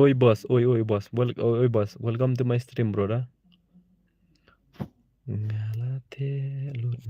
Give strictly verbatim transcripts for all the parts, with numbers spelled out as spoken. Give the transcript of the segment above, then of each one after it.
Oi boss, oi oi boss. Wel-, oi oi boss. Welcome to my stream, brother. Nga la te lut.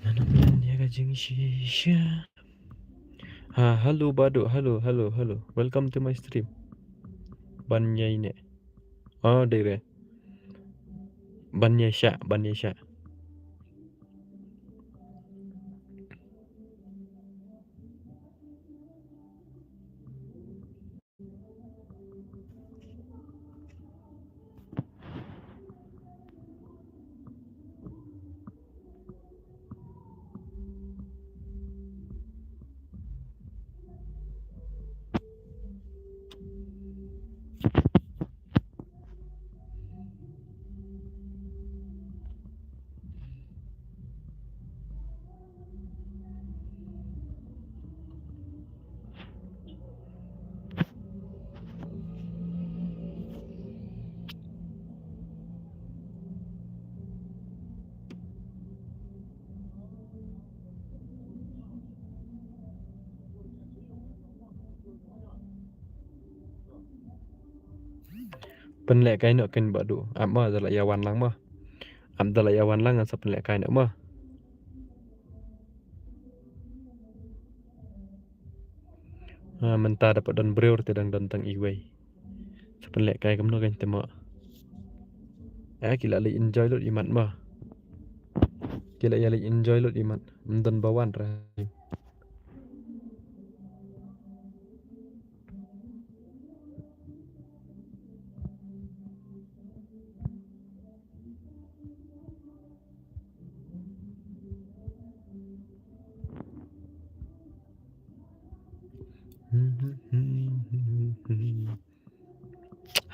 Ngan ym len ïa ka jingshisha. Ha, hello Badu, hello, hello, hello. Welcome to my stream. Ban ïai ne. Oh, dei re. Ban ïai shah, ban ïai shah. Pynlehkai noh ken Badu. Ap ma, da la ïa wan lang ma. Ap da la ïa wan lang, sa pynlehkai noh ma. Ah, mynta da pat don briew te dang don tang iwei. Sa pynlehkai kumno kan te ma. Eh, ki la leit enjoy lut imat ma. Ki la ïa leit enjoy lut imat. Ym don ba wan ra.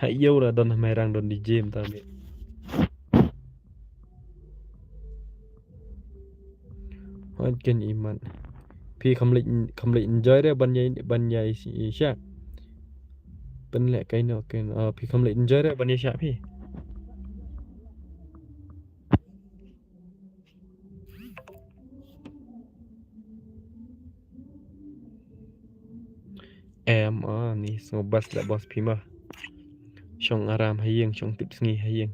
Ha ïew la don ha Mairang don D J mynta me. Hooid ken imat. Phi kham leit, kham leit enjoy re ban ïai, ban ïai shah. Pynlehkai noh ken. Ah, phi kham leit enjoy re ban ïai shah phi. Em, ah, ni sngewbha da boss phi ma. Shong aram ha ïing, shong tip sngi ha ïing.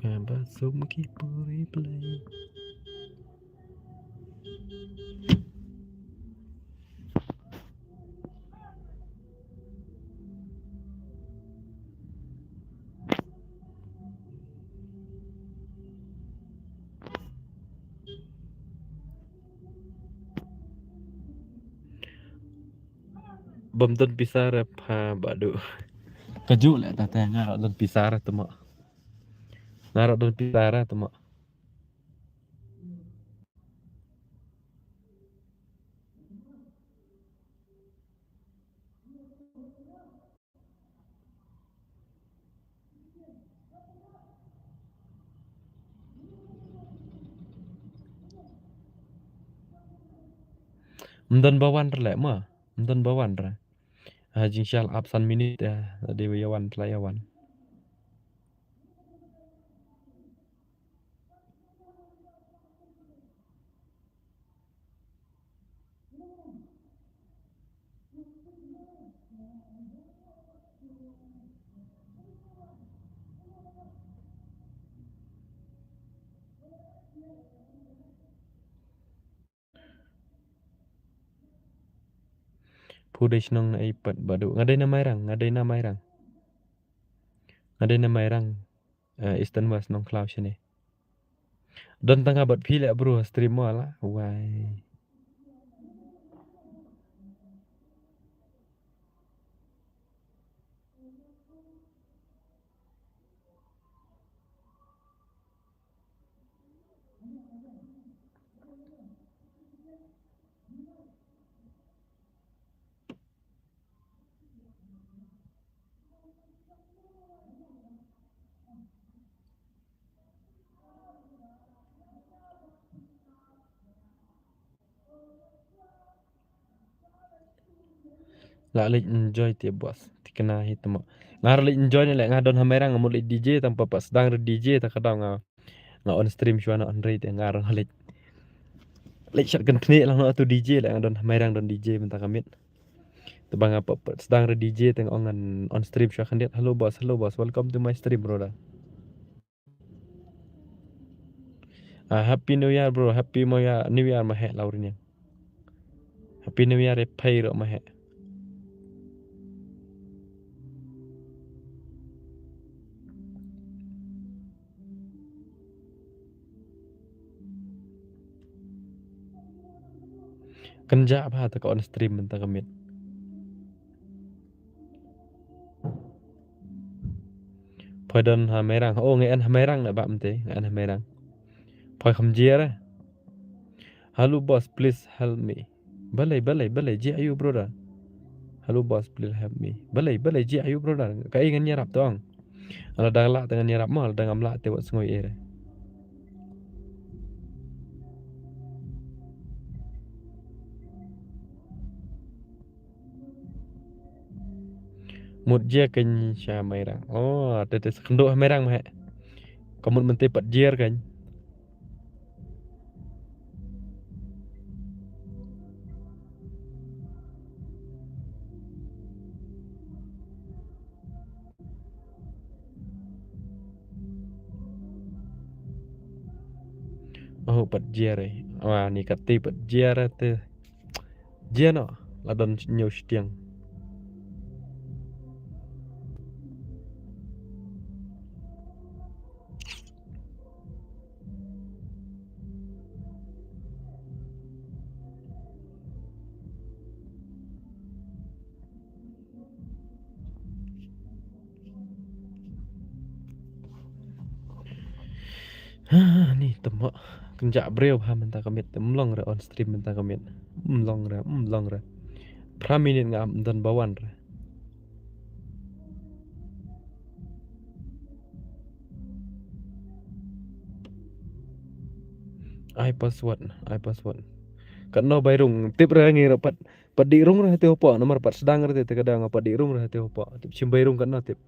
Kaba sum ki puri play. Bym don pisa re pha Badu. Kajuh leh ta te nga ruh don pisa re te ma. Nga ruh don pisa re te ma. Ym don ba wan re leh ma. Ym don ba wan re. Ha jingshah ap san minit, eh, dei ba ïa wan, la ïa wan. Phi Pudei shnong na ei pat Bah Duh. Nga dei na Mairang, nga dei na Mairang. Nga dei na Mairang, eh, Eastern West Nongkhlaw shane. Don tang nga bad phi leh bro ha stream mo la. Wai. La leit enjoy te boss. Tikna hi temo. Nga ruh leit enjoy ne leh, nga don ha Mairang nga mut leit D J tang pat pat sdang ruh D J ta ka daw nga. Nga on stream shuwa na on rei te nga ruh leit. Leit shot kan kne lang no tu D J leh, nga don ha Mairang don D J mynta ka miet. Te ba nga pat pat sdang ruh D J te nga ong ngan on stream shuwa khyndiat. Hello boss, hello boss. Welcome to my stream brother. Ah, Happy New Year bro, Happy New Year, New Year ma heh Laurin yang. Happy New Year e phai ruh ma heh. Kynjah bha ta ka on stream mynta ka miet. Poi don ha Mairang. Oh, nga en ha Mairang na ba mte, nga en ha Mairang. Poi kham jiar eh. Hello boss, please help me. Balei, balei, balei, jia ayu brother. Hello boss, please help me. Balei, balei, jia ayu brother. Ka ei ngan ïarap tong. Ala dang lah te ngan ïarap mo, ala dang ngam lah te wat sngoi eh. Mut jia kein sha Mairang. Oh, te te sa kynduh ha Mairang ma heh. Ka mut mynta pat jiar kein. Oh, pat jiar eh. Wah, ni kati pat jiar eh te. Jia noh, la don ñiew shtiang. Ha, ni temo kynjah briew ha mynta ka miet, te mlong re on stream mynta ka miet. Mlong re, mlong re. Phra minit nga am don ba wan re. Ai password, ai password. Katno bai rung, tip re ngi re pat, pat dih rung re te hapoh, namar pat sdang re te, te ka dang pat dih rung re te hapoh. Tip shim bai rung katno tip.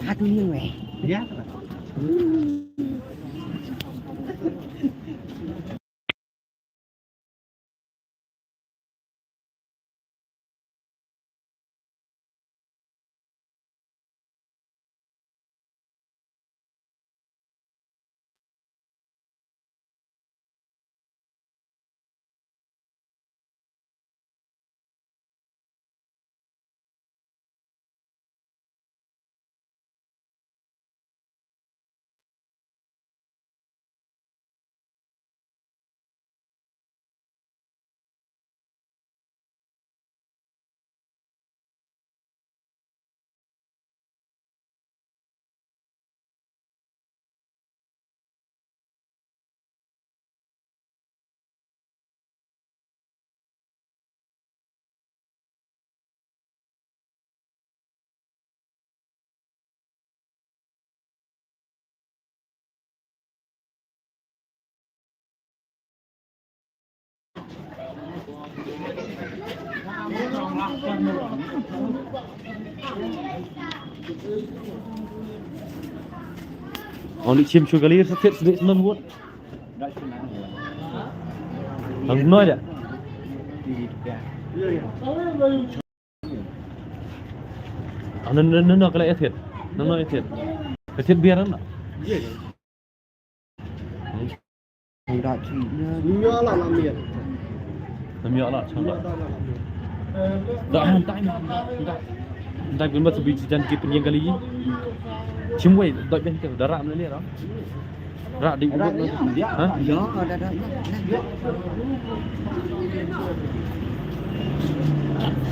Satu ni weh. Ya. Only chim sugar leaf, fit, fit, non wood. Ang noi da. Ano, ano, ano, kala ethet. Ano, ano, ethet. Ethet biar ano. Ang da chi na. Nya la la miet. Nya la chang la. Da han tai na. Da. Da bin ba tu bi jan ki pun yang kali. Chim wei, da ben ke da ram le ra. Ra di. Ha? Ya, da da.